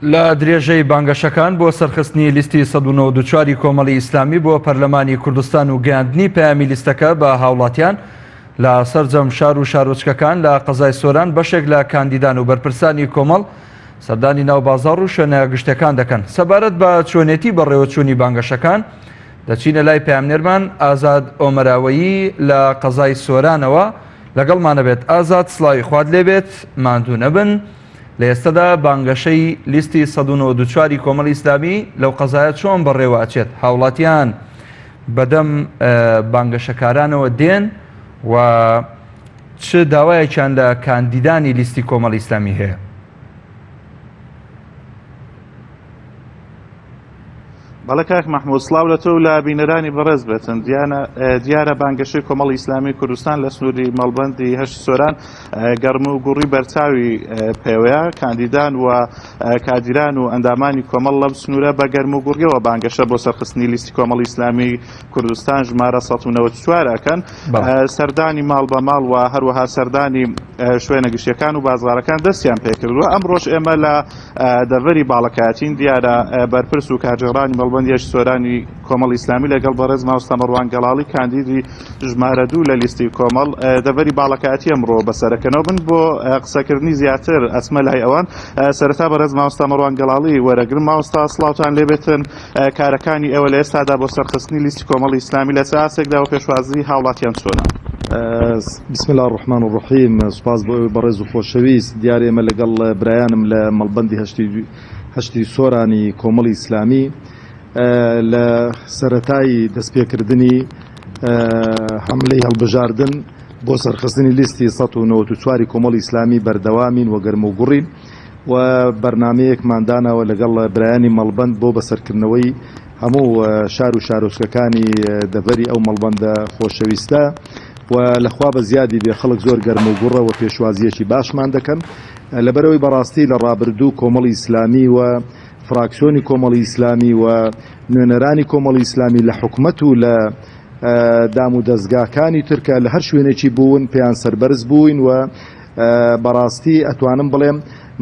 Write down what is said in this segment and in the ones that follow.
لە درێژەی بانگەشەکان بۆ سەرخستنی لیستی 194 ی کۆمەڵی ئیسلامی بۆ پەرلەمانی کوردستان و گەیاندنی پەیامی لیستەکە بە هاوڵاتیان لە سەرجەم شار و شارۆچکەکان لە قەزای سۆران بەشێک لە کاندیدان و بەرپرسانی کۆمەڵ سەردانی ناو بازاڕ و شوێنە گشتەکان دەکەن. سەبارەت بە چۆنێتی بەڕێوەچوونی بانگەشەکان دەچینە لای پەیامنێرمان ئازاد ئۆمەراوەیی لە قەزای سۆرانەوە لەگەڵمانە بێت. ئازاد سڵاوی خوات لێبێت، ماندوو نەبن. لە ئێستەدا بانگەشەی لیستی 194 ی کۆمەڵی ئیسلامی لەو قەزایە چۆن بەڕێوە ئەچێت؟ هاوڵاتیان بەدەم بانگەشەکارانەوە دێن و چ داوایەکیان لە کاندیدانی لیستی کۆمەڵی ئیسلامی هەیە؟ بەڵێ کاک مەحمود سڵاو لە تۆ و لە بینەرانی بەڕێز بێتن دیانە دیارە بانگەشەی کۆمەڵی ئیسلامی کوردستان لە سنووری مەڵبەندی هەشت سۆران گەرم و گوڕی بەرچاوی پێوەیە کاندیدان و کادیران و ئەندامانی کۆمەڵ لەم سنوورە بە گەرم و گوڕیەوە بانگەشە بۆ سەرخستنی لیستی کۆمەڵی ئیسلامی کوردستان ژمارە 194 ئەکەن سەردانی ماڵ بە ماڵ و هەروەها سەردانی شوێنە گشتیەکان و بازارەکان دەستیان پێکردووە ئەمڕۆژ ئێمە لە دەڤەری باڵەکایەتین دیارە بەرپرس و کارگێڕانی مەڵبەندی هەشت سۆرانی کۆمەڵی ئیسلامی لەگەڵ بەڕێز مامۆستا مەڕوان گەڵاڵی کاندیدی ژمارە دوو لە لیستی کۆمەڵ دەڤەری باڵەکایەتی ئەمڕۆ بەسەرەکەنەوە بن بۆ قسەکردنی زیاتر ئەچمە لای ئەوان سەرەتا بەڕێز مامۆستا مەڕوان گەڵاڵی وەرەگرم مامۆستا سڵاوتان لێبێتن کارەکانی ئێوە لە ئێستادا بۆ سەرخستنی لیستی کۆمەڵی ئیسلامی لە چ ئاستێکدا و پێشوازی هاوڵاتیان چۆنە؟ بسم اللە الرحمن الرحیم سوپاس بۆ ئێوەی بەڕێز و خۆشەویست دیارە ئێمە لەگەڵ برایانم لە مەڵبەندی هەشتی هەشتی سۆرانی کۆمەڵی ئیسلامی لە سەرەتای دەستپێکردنی حەملەی هەڵبژاردن بۆ سەرخستنی لیستی 194 کۆمەڵی ئیسلامی بەردەوامین و گەرم و گوڕین و بەرنامەیەکمان داناوە لەگەڵ برایانی مەڵبەند بۆ بەسەرکردنەوەی هەموو شار و شارۆچکەکانی دەڤەری ئەو مەڵبەندە خۆشەویستە و لەخوا بە زیادی بێ خەڵک زۆر گەرم و گوڕە و پێشوازیەکی باشمان دەکەن لەبەرەوەی بەڕاستی لە ڕابردوو کۆمەڵی ئیسلامی و فراکسیۆنی کۆمەڵی ئیسلامی و نوێنەرانی کۆمەڵی ئیسلامی لە حکومەت و لە دام و دەزگاکانی ترکە لە هەر شوێنێکی بوون پێیان سەربەرز بووین و بەڕاستی ئەتوانم بڵێم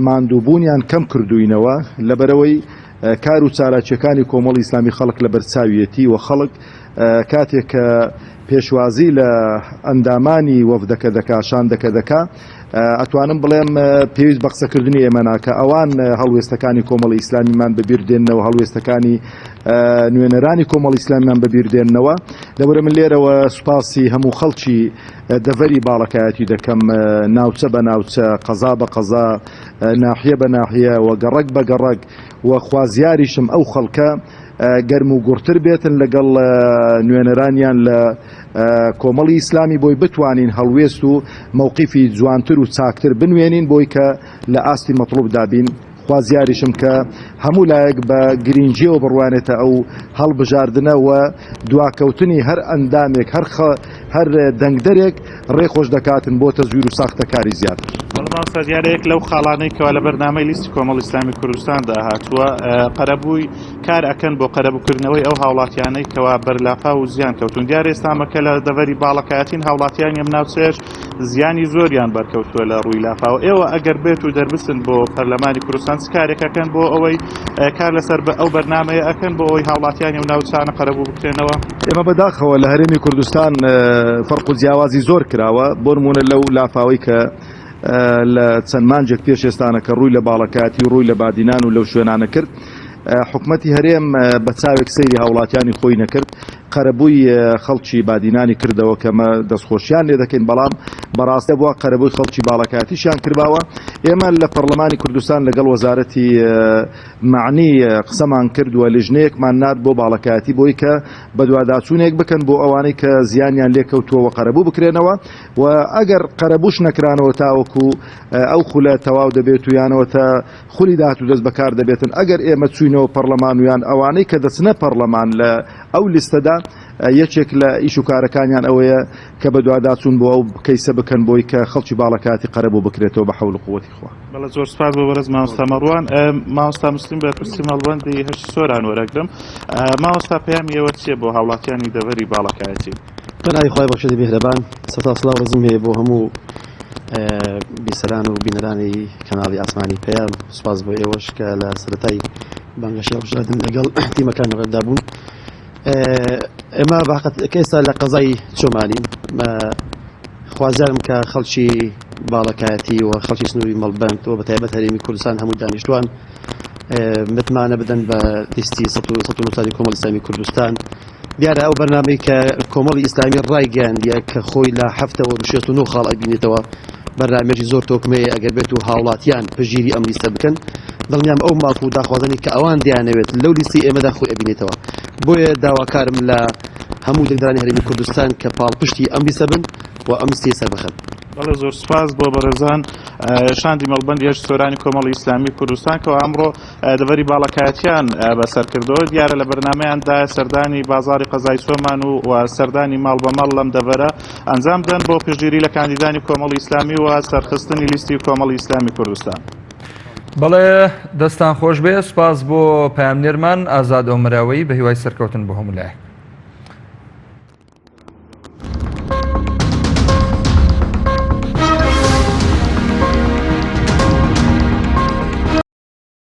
ماندووبوونیان کەم کردووینەوە لەبەرەوەی کار و چالاکیەکانی کۆمەڵی ئیسلامی خەڵک لە بەرچاویەتی و خەڵک کاتێک کە پێشوازی لە ئەندامانی وەفدەکە دەکا شاندەکە دەکا ئەتوانم بڵێم پێویست بە قسەکردنی ئێمە ناکە ئەوان هەڵوێستەکانی کۆمەڵی ئیسلامیمان بەبیر دێنەوە هەڵوێستەکانی نوێنەرانی کۆمەڵی ئیسلامیمان بەبیر دێنەوە لەبەرە من لێرەوە سوپاسی هەموو خەڵکی دەڤەری باڵەکایەتی دەکەم ناوچە بە ناوچە قەزا بە قەزا ناحیە بە ناحیە و گەڕەک بە گەڕەک و خوازیاریشم ئەو خەڵکە گەرم و گوڕتر بێتن لەگەڵ نوێنەرانیان لە کۆمەڵی ئیسلامی بۆی بتوانین هەڵوێست و مەوقیفی جوانتر و چاکتر بنوێنین بۆی کە لە ئاستی مەطلوبدا بین خوازیاریشم کە هەموو لایەک بە گرینگیەوە بڕوانێتە ئەو هەڵبژاردنە و دواکەوتنی هەر ئەندامێک هەر هەر دەنگدەرێک ڕێ خۆش دەکاتن بۆ تەزویر و ساختەکاری زیاتر. بەڵێ مامۆستا دیارە یەک لەو خاڵانەی کەوا لە بەرنامەی لیستی کۆمەڵی ئیسلامی کوردستاندا هاتووە قەرەبووی کار ئەکەن بۆ قەرەبووکردنەوەی ئەو هاوڵاتیانەی کەوا بەر لافاو و زیان کەوتون دیارە ئێستا ئەمەکە لە دەڤەری باڵەکایەتین هاوڵاتیانی ئەم ناوچەیەش زیانی زۆریان بەرکەوتووە لە ڕووی لافاوە ئێوە ئەگەر بێت و دەربچن بۆ پەرلەمانی کوردستان چ کارێک ئەکەن بۆ ئەوەی کار لەسەر بە ئەو بەرنامەیە ئەکەن بۆ ئەوەی هاوڵاتیانی و ناوچانە قەرەبوو بکرێنەوە؟ ئێمە بەداخەوە لە هەرێمی کوردستان فەرق و جیاوازی زۆر کراوە بۆ نمونە لەو لافاوەی کە لە چەند مانجێک پێش ئێستانە کە ڕووی لە باڵەکاتی و ڕووی لە بادینان و لەو شوێنانە کرد حکومەتی هەرێم بە چاوێک سەیری هاوڵاتیانی خۆی نەکرد قەرەبووی خەڵکی بادینانی کردەوە کە مە دەستخۆشیان لێ دەکەین بەڵام بەڕاستە بووە قەرەبووی خەڵکی باڵەکاتیشیان کردباوە ئێمە لە پەرلەمانی کوردستان لەگەڵ وەزارەتی معنی قسەمان کرد و لیژنەیەکمان نارد بۆ باڵەکایەتی بۆی کە بەدواداچوونێک بکەن بۆ ئەوانەی کە زیانیان لێکەوتووە و قەرەبوو بکرێنەوە و ئەگەر قەرەبووش نەکرانەوە تاوەکو ئەو خولە تەواو دەبێت و یانەوە تا خولی داهاتوو دەست بەکار دەبێتن ئەگەر ئێمە چوینەوە پەڕلەمان و یان ئەوانەی کە دەچنە پەڕلەمان لە ئەو لیستەدا یەکێک لە ئیش و کارەکانیان ئەوەیە کە بەدواداچوون بۆ ئەو کەیسە بکەن بۆی کە خەڵکی باڵەکاتی قەرەبوو بکرێتەوە بە حەول و قوەتی خوا. بەڵێ زۆر سپاس بۆ بەڕێز مامۆستا مەڕوان. مامۆستا مسلیم بەرپرسی مەڵبەندی هەشتی سۆران وەرەگرم. مامۆستا پەیامی ئێوە چییە بۆ هاوڵاتیانی دەڤەری باڵەکایەتی؟ بەناوی خوای بەخشندەی میهرەبان سەتا سڵاو ڕێزم هەیە بۆ هەموو. بیسەران و بینەرانی کەناڵی ئاسمانی پەیام، سوپاس بۆ ئێوەش کە لە سەرەتای بانگەشەی هەڵبژاردن لەگەڵ تیمەکانی ڕێدا بوون. ئێمە باقەت کە ئێستا لە قەزای چۆمانین، خوازیارم کە خەڵکی باڵەکایەتی و خەڵکی سنووری مەڵبەند و بە تایبەت هەرێمی کوردستان هەموو دانیشتوان متمانە بدەن بە لیستی 190 کۆمەڵی ئیسلامی کوردستان. دیارە ئەو بەرنامەی کە کۆمەڵی ئیسلامی ڕایگەیاندیە کە خۆی لە هەفتەوە 69 خاڵ ئەبینێتەوە بەرنامەیەکی زۆر تۆکمەیە ئەگەر بێت و هاوڵاتیان پشتگیری ئەم لیستە بکەن دڵنیام ئەو ماف و داخوازانی کە ئەوان دەیانەوێت لەو لیستی ئێمەدا خۆی ئەبینێتەوە بۆیە داواکارم لە هەموو دەنگدەرانی هەرێمی کوردستان کە پاڵپشتی ئەم لیستە بن و ئەم لیستەی سەربخەن. بەڵێ زۆر سوپاس بۆ بەڕێزان شاندی مەڵبەندی هەشت سۆرانی کۆمەڵی ئیسلامی کوردستان کەوا ئەمڕۆ دەڤەری باڵەکایەتیان بەسەرکردەوە دیارە لە بەرنامەیاندا سەردانی بازاری قەزای چۆمان و و سەردانی ماڵ بە ماڵ لەم دەڤەرە ئەنجام بدەن بۆ پشتگیری لە کاندیدانی کۆمەڵی ئیسلامی و سەرخستنی لیستی کۆمەڵی ئیسلامی کوردستان. بەڵێ دەستان خۆش بێ سوپاس بۆ پەیامنێرمان ئازاد ئۆمراوەیی بە هیوای سەرکەوتن بۆ هەموو لایەک.